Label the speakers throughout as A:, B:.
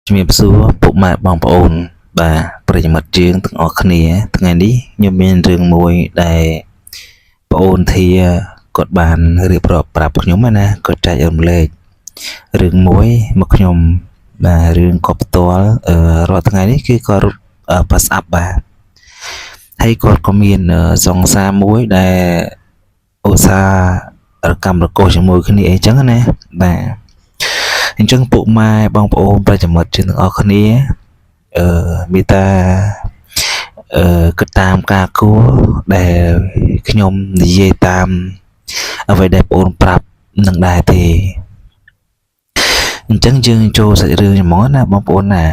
A: ជំរាបសួរពុកម៉ែបងប្អូនបាទប្រិយមិត្តយើងទាំងអស់គ្នាថ្ងៃនេះខ្ញុំមានរឿងមួយដែលប្អូនធាគាត់បានរៀបរាប់ប្រាប់ខ្ញុំណាគាត់ចែករំលែករឿងមួយមកខ្ញុំបាទរឿងគាត់ផ្ទាល់រាល់ថ្ងៃនេះគឺគាត់រត់ប៉ាស្អាប់បាទហើយគាត់ក៏មានសង្សារមួយដែលឧស្សាហ៍កម្មរកុសជាមួយគ្នាអីចឹងណាបាទអញ្ចឹងពុកម៉ែបងប្អូនប្រិយមិត្តយើងទាំងអស់គ្នាមេត្តាគិតតាមការគួរដែលខ្ញុំនិយាយតាមអ្វីដែលបងប្អូនប្រាប់នឹងដែរទេអញ្ចឹងយើងចូលសាច់រឿងហ្មងណាបងប្អូនណា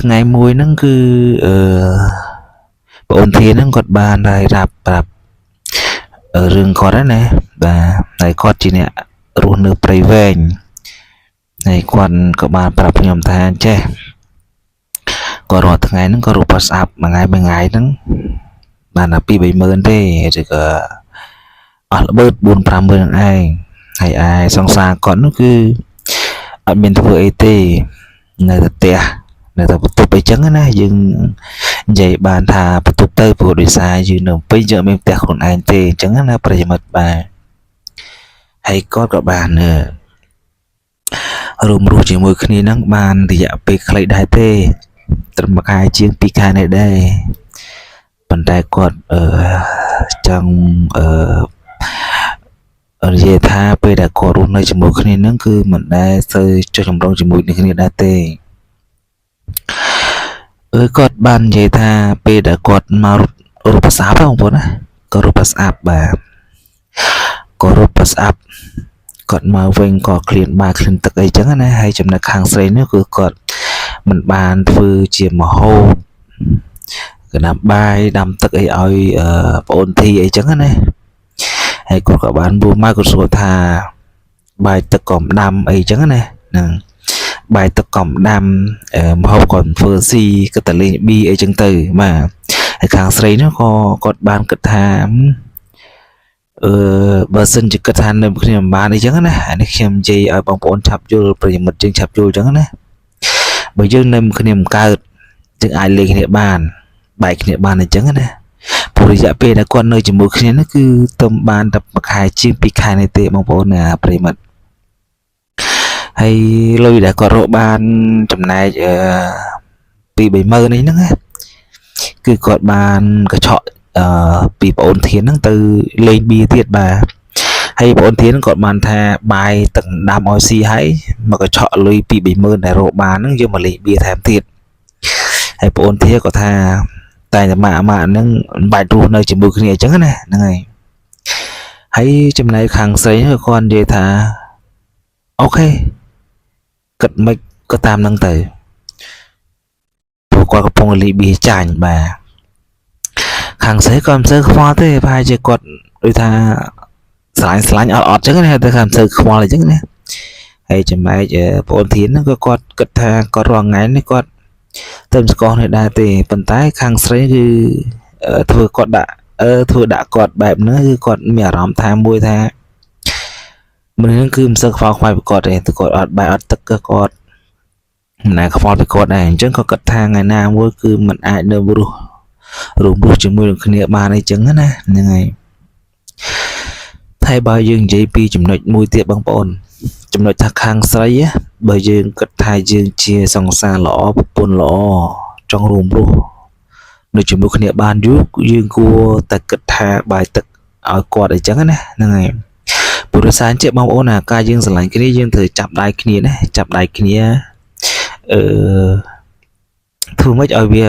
A: ថ្ងៃមួយហ្នឹងគឺអឺបងអូនធាហ្នឹងគាត់បានរាយរាប់ប្រាប់រឿងគាត់ហ្នឹងណាបាទហើយគាត់ជាអ្នករស់នៅព្រៃវែងហើយគាត់ក៏បានប្រាប់ខ្ញុំថាចេះគាត់រាល់ថ្ងៃហ្នឹងក៏រត់ប៉ាស្អាប់មួយថ្ងៃមួយថ្ងៃហ្នឹងបានតែ2 3ម៉ឺនទេឬក៏អស់ល្បឺត4 5ម៉ឺនហ្នឹងឯងហើយឯសង្សារគាត់នោះគឺអត់មានធ្វើអីទេនៅតែផ្ទះនៅតែបន្ទប់អីចឹងណាយើងនិយាយបានថាបន្ទប់ទៅព្រោះដោយសារយើងនៅពេញយើងអត់មានផ្ទះខ្លួនឯងទេអញ្ចឹងណាប្រិយមិត្តបាទហើយគាត់ក៏បានរួមរស់ជាមួយគ្នានឹងបានរយៈពេលខ្លីដែរទេត្រឹមមួយខែជាង2ខែនេះដែរប៉ុន្តែគាត់អឺចង់អឺនិយាយថាពេលដែលគាត់រស់នៅជាមួយគ្នានឹងគឺមិនដែលសូវចុះចម្រងជាមួយនឹងគ្នាដែរទេអឺគាត់បាននិយាយថាពេលដែលគាត់មករត់រត់ប្រសាប់បងប្អូនណាក៏រត់ប្រស្អាប់បាទក៏រត់ប្រស្អាប់គាត់មកវិញក៏ឃ្លានបាយឃ្លានទឹកអីចឹងណាហើយចំណែកខាងស្រីនេះគឺគាត់មិនបានធ្វើជាមហូបកដាំបាយដាំទឹកអីឲ្យប្អូនធីអីចឹងណាហើយគាត់ក៏បានួមកគាត់សួរថាបាយទឹកក៏មិនដាំអីចឹងណាហ្នឹងបាយទឹកក៏មិនដាំមហូបក៏មិនធ្វើស៊ីក៏តែលេងប៊ីអីចឹងទៅបាទហើយខាងស្រីនោះក៏គាត់បានគិតថាអឺបើសិនជាគិតថានៅគ្នាមិនបានអីចឹងណាអានេះខ្ញុំនិយាយឲ្យបងប្អូនឆាប់យល់ប្រិយមិត្តយើងឆាប់យល់ចឹងណាបើយើងនៅគ្នាមិនកើតយើងអាចលេងគ្នាបានបែកគ្នាបានអញ្ចឹងណាព្រោះរយៈពេលដែលគាត់នៅជាមួយគ្នានេះគឺទំបានតែមួយខែជាង2ខែនេះទេបងប្អូនណាប្រិយមិត្តហើយលុយដែលគាត់រកបានចំណែកអឺ2 3ម៉ឺននេះហ្នឹងណាគឺគាត់បានកញ្ឆក់អឺពីប្អូនធានហ្នឹងទៅលេងបៀទៀតបាទហើយប្អូនធានគាត់បានថាបាយទឹកដាំឲ្យស៊ីហើយមកកញ្ឆក់លុយ2 3ម៉ឺនដែលរកបានហ្នឹងយកមកលេងបៀថែមទៀតហើយប្អូនធាក៏ថាតែម៉ាក់ម៉ាក់ហ្នឹងមិនបាច់រស់នៅជាមួយគ្នាអញ្ចឹងណាហ្នឹងហើយហើយចំណែកខាងស្រីគាត់និយាយថាអូខេគិតមិនក៏តាមហ្នឹងទៅព្រោះគាត់កំពុងលីបៀចាញ់បាទខាងស្រីក៏មិនសូវខ្វល់ទេប្រហែលជាគាត់ដូចថាស្រឡាញ់ស្រឡាញ់អត់អត់ចឹងណាតែខាងមិនសូវខ្វល់អញ្ចឹងណាហើយចំណែកប្អូនធានហ្នឹងក៏គាត់គិតថាគាត់រាល់ថ្ងៃនេះគាត់ទៅស្គាល់នេះដែរទេប៉ុន្តែខាងស្រីគឺធ្វើគាត់ដាក់ធ្វើដាក់គាត់បែបហ្នឹងគឺគាត់មានអារម្មណ៍ថាមួយថាមនុស្សហ្នឹងគឺមិនសូវខ្វល់ខ្វាយពីគាត់ទេតែគាត់អត់បាយអត់ទឹកក៏គាត់មិនដែលខ្វល់ពីគាត់ដែរអញ្ចឹងក៏គិតថាថ្ងៃណាមួយគឺមិនអាចនៅរស់រួមរស់ជាមួយនឹងគ្នាបានអីចឹងណាហ្នឹងហើយតែបើយើងនិយាយពីចំណុចមួយទៀតបងប្អូនចំណុចថាខាងស្រីបើយើងគិតថាយើងជាសង្សារល្អប្រពន្ធល្អចង់រួមរស់នៅជាមួយគ្នាបានយូរយើងគួរតែគិតថាបាយទឹកឲ្យគាត់អីចឹងណាហ្នឹងហើយព្រោះសារជាបងប្អូនអាការយើងស្រឡាញ់គ្នាយើងត្រូវចាប់ដៃគ្នាណាចាប់ដៃគ្នាអឺធ្វើម៉េចឲ្យវា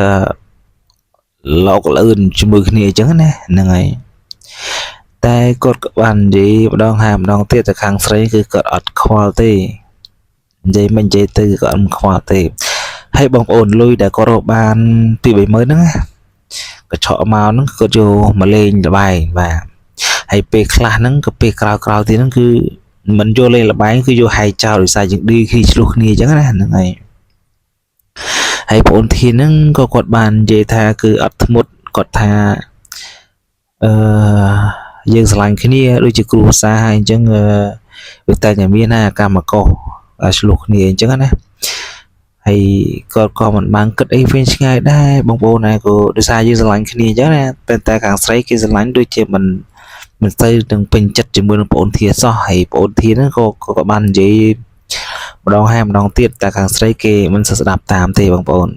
A: លោកលឿនជាមួយគ្នាអញ្ចឹងណាហ្នឹងហើយតែគាត់ក៏បាននិយាយម្ដងហើយម្ដងទៀតទៅខាងស្រីគឺគាត់អត់ខ្វល់ទេនិយាយមិននិយាយទៅក៏អត់ខ្វល់ទេហើយបងប្អូនលុយដែលគាត់រកបាន2 3ម៉ឺនហ្នឹងកញ្ឆក់មកហ្នឹងគាត់យកមកលេងល្បែងបាទហើយពេលខ្លះហ្នឹងក៏ពេលក្រោយក្រោយទៀតហ្នឹងគឺមិនយកលេងល្បែងគឺយកហែកចោលដោយសារយើងឌឺគ្នាឆ្លោះគ្នាអញ្ចឹងណាហ្នឹងហើយហើយបងអូនធានហ្នឹងក៏គាត់បាននិយាយថាគឺអត់ធ្មត់គាត់ថាអឺយើងស្រឡាញ់គ្នាដូចជាគ្រួសារហើយអញ្ចឹងវាតែតែមានណាកម្មកោឆ្លោះគ្នាអញ្ចឹងណា ហើយគាត់ក៏មិនបានគិតអីវិញឆ្ងាយដែរបងប្អូនណាក៏ដោយសារយើងស្រឡាញ់គ្នាអញ្ចឹងណាតែតែខាងស្រីគេស្រឡាញ់ដូចជាមិនមិនសូវនឹងពេញចិត្តជាមួយនឹងប្អូនធាសោះហើយប្អូនធាហ្នឹងក៏ក៏បាននិយាយម្ដងហើយម្ដងទៀតតែខាងស្រីគេមិនសូវស្ដាប់តាមទេបងប្អូន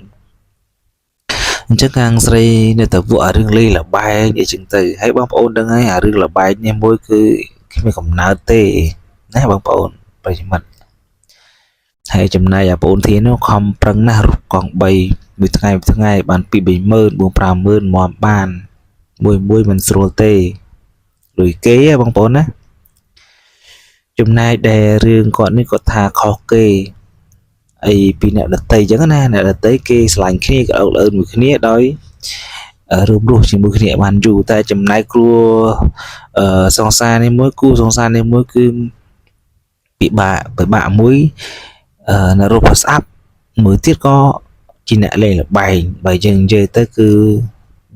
A: អញ្ចឹងខាងស្រីនៅតែវក់អារឿងលេងល្បែងអីចឹងទៅហើយបងប្អូនដឹងហើយអារឿងល្បែងនេះមួយគឺគ្មានកំណើតទេណាបងប្អូនប្រិយមិត្តហើយចំណែកអាប្អូនធានោះខំប្រឹងណាស់រត់កង់3មួយថ្ងៃមួយថ្ងៃបាន2 30000 4 50000មកបានមួយមួយមិនស្រួលទេលុយគេហ៎បងប្អូនណាចំណែកដែលរឿងគាត់នេះគាត់ថាខុសគេអីពីអ្នកដតីអញ្ចឹងណាអ្នកដតីគេស្រឡាញ់គ្នាក៏អើលអើនមួយគ្នាដោយរួមរស់ជាមួយគ្នាបានយូរតែចំណែកគ្រួសង្សារនេះមួយគូសង្សារនេះមួយគឺពិបាកពិបាកមួយនៅរស់ស្អាប់មួយទៀតក៏ជាអ្នកលេងល្បែងបើយើងនិយាយទៅគឺ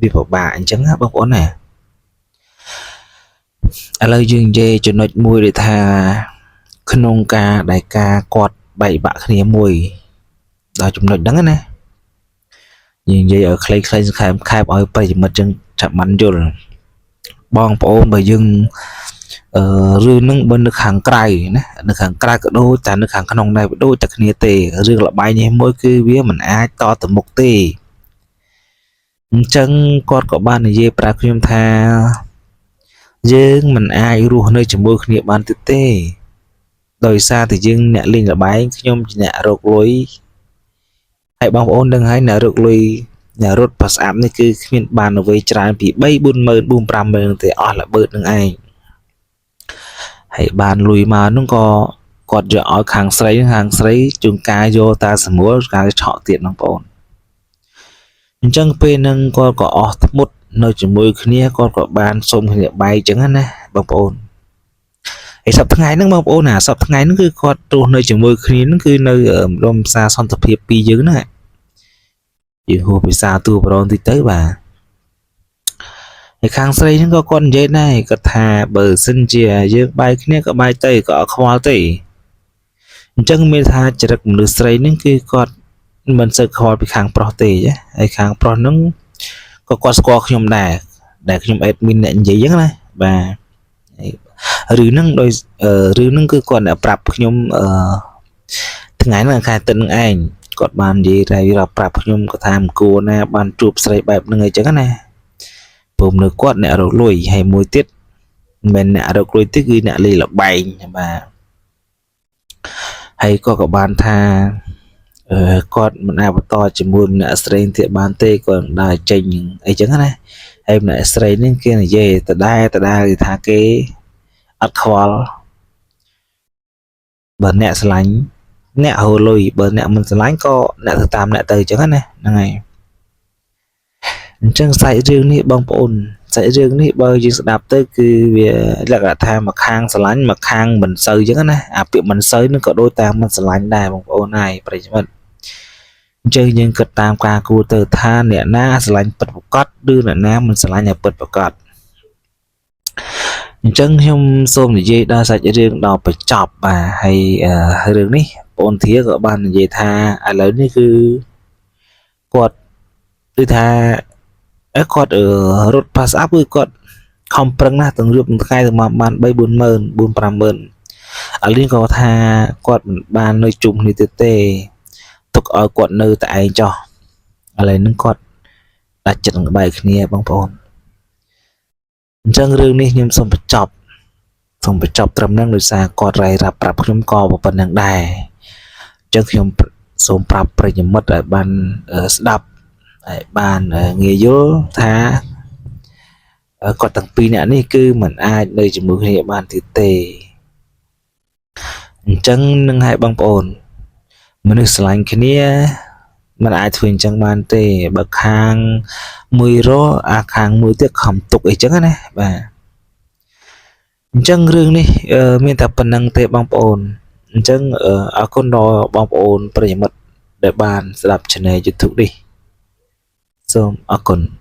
A: វាពិបាកអញ្ចឹងណាបងប្អូនណាឥឡូវយើងនិយាយចំណុចមួយដែលថាក្នុងការដែលការគាត់បែកបាក់គ្នាមួយដល់ចំណុចហ្នឹងណាយើងនិយាយឲ្យខ្លីៗសង្ខេបខែបឲ្យប្រិយមិត្តចឹងឆាប់បានយល់បងប្អូនបើយើងអឺរឿងហ្នឹងបើនៅខាងក្រៅណានៅខាងក្រៅក៏ដូចតែនៅខាងក្នុងដែរដូចតែគ្នាទេរឿងល្បែងនេះមួយគឺវាមិនអាចតទៅមុខទេអញ្ចឹងគាត់ក៏បាននិយាយប្រាប់ខ្ញុំថាយើងមិនអាចរស់នៅជាមួយគ្នាបានទៀតទេដោយសារតែយើងអ្នកលេងល្បែងខ្ញុំជាអ្នករកលុយហើយបងប្អូនដឹងហើយអ្នករកលុយអ្នករត់ប្រស្អាប់នេះគឺគ្មានបានអ្វីច្រើនពី3 40000 4 50000ទេអស់ល្បឺតនឹងឯងហើយបានលុយមកនោះក៏គាត់យកឲ្យខាងស្រីខាងស្រីជួនកាលយកតាស្មួលកាលឆក់ទៀតបងប្អូនអញ្ចឹងពេលហ្នឹងគាត់ក៏អស់ធ្មត់នៅជាមួយគ្នាគាត់ក៏បានសុំគ្នាបែកអញ្ចឹងណាបងប្អូនហើយសប្តាហ៍ថ្ងៃហ្នឹងបងប្អូនណាសប្តាហ៍ថ្ងៃហ្នឹងគឺគាត់ទោះនៅជាមួយគ្នាហ្នឹងគឺនៅម្ដុំផ្សារសន្តិភាពពីរយើងហ្នឹងយើងហួសភាសាទូប្រងតិចទៅបាទហើយខាងស្រីហ្នឹងក៏គាត់និយាយដែរគាត់ថាបើសិនជាយើងបែកគ្នាក៏បែកទៅក៏អត់ខ្វល់ទេអញ្ចឹងមានថាចរិតមនុស្សស្រីហ្នឹងគឺគាត់មិនសូវខ្វល់ពីខាងប្រុសទេហើយខាងប្រុសហ្នឹងក៏គាត់ស្គាល់ខ្ញុំដែរដែលខ្ញុំ admin អ្នកនិយាយអញ្ចឹងណាបាទរឿងហ្នឹងដោយរឿងហ្នឹងគឺគាត់អ្នកប្រាប់ខ្ញុំអឺថ្ងៃហ្នឹងខែទឹកហ្នឹងឯងគាត់បាននិយាយរ៉ៃរាប់ប្រាប់ខ្ញុំគាត់ថាមិនគួរណាបានជួបស្រីបែបហ្នឹងអីចឹងណាព្រោះនៅគាត់អ្នករកលុយហើយមួយទៀតមិនមែនអ្នករកលុយទេគឺអ្នកលេងល្បែងបាទហើយក៏បានថាគាត់មិនអាចបន្តជាមួយម្នាក់ស្រីទៀតបានទេគាត់នឹងដើរចេញអីចឹងណាហើយម្នាក់ស្រីនេះគេនិយាយដដែលដដែលគេថាគេអត់ខ្វល់បើអ្នកស្រឡាញ់អ្នកហូរលុយបើអ្នកមិនស្រឡាញ់ក៏អ្នកទៅតាមអ្នកទៅអញ្ចឹងណាហ្នឹងហើយអញ្ចឹងសាច់រឿងនេះបងប្អូនសាច់រឿងនេះបើយើងស្ដាប់ទៅគឺវាលក្ខណៈថាមួយខាងស្រឡាញ់មួយខាងមិនសូវអញ្ចឹងណាអាពាក្យមិនសូវនឹងក៏ដូចតាមមិនស្រឡាញ់ដែរបងប្អូនហើយប្រិយមិត្តអញ្ចឹងយើងគិតតាមការគួរទៅថាអ្នកណាស្រឡាញ់ពិតប្រាកដឬអ្នកណាមិនស្រឡាញ់ឲ្យពិតប្រាកដអញ្ចឹងខ្ញុំសូមនិយាយដល់សាច់រឿងដល់បញ្ចប់បាទហើយរឿងនេះបងធាក៏បាននិយាយថាឥឡូវនេះគឺគាត់គឺថាគាត់រត់ pass up គឺគាត់ខំប្រឹងណាស់ទាំងយប់ទាំងថ្ងៃទៅមកបាន3 40000 4 50000ឥឡូវនេះក៏ថាគាត់មិនបាននៅជុំគ្នាទៀតទេទុកឲ្យគាត់នៅតែឯងចោះឥឡូវហ្នឹងគាត់ដាច់ចិត្តនឹងបែកគ្នាបងប្អូនអញ្ចឹងរឿងនេះខ្ញុំសូមបញ្ចប់ត្រឹមហ្នឹងដោយសារគាត់រ៉ៃរាប់ប្រាប់ខ្ញុំក៏ប៉ុណ្្នឹងដែរអញ្ចឹងខ្ញុំសូមប្រាប់ប្រិយមិត្តឲ្យបានស្ដាប់ឲ្យបានងាយយល់ថាគាត់ទាំងពីរនាក់នេះគឺមិនអាចនៅជាមួយគ្នាបានទៀតទេអញ្ចឹងនឹងឲ្យបងប្អូនមនុស្សស្រឡាញ់គ្នាមិនអាចធ្វើអញ្ចឹងបានទេបើខាងមួយរអាខាងមួយទៀតខំទុកអីចឹងណាបាទអញ្ចឹងរឿងនេះមានតែប៉ុណ្្នឹងទេបងប្អូនអញ្ចឹងអរគុណដល់បងប្អូនប្រិយមិត្តដែលបានស្ដាប់ Channel YouTube នេះសូមអរគុណ។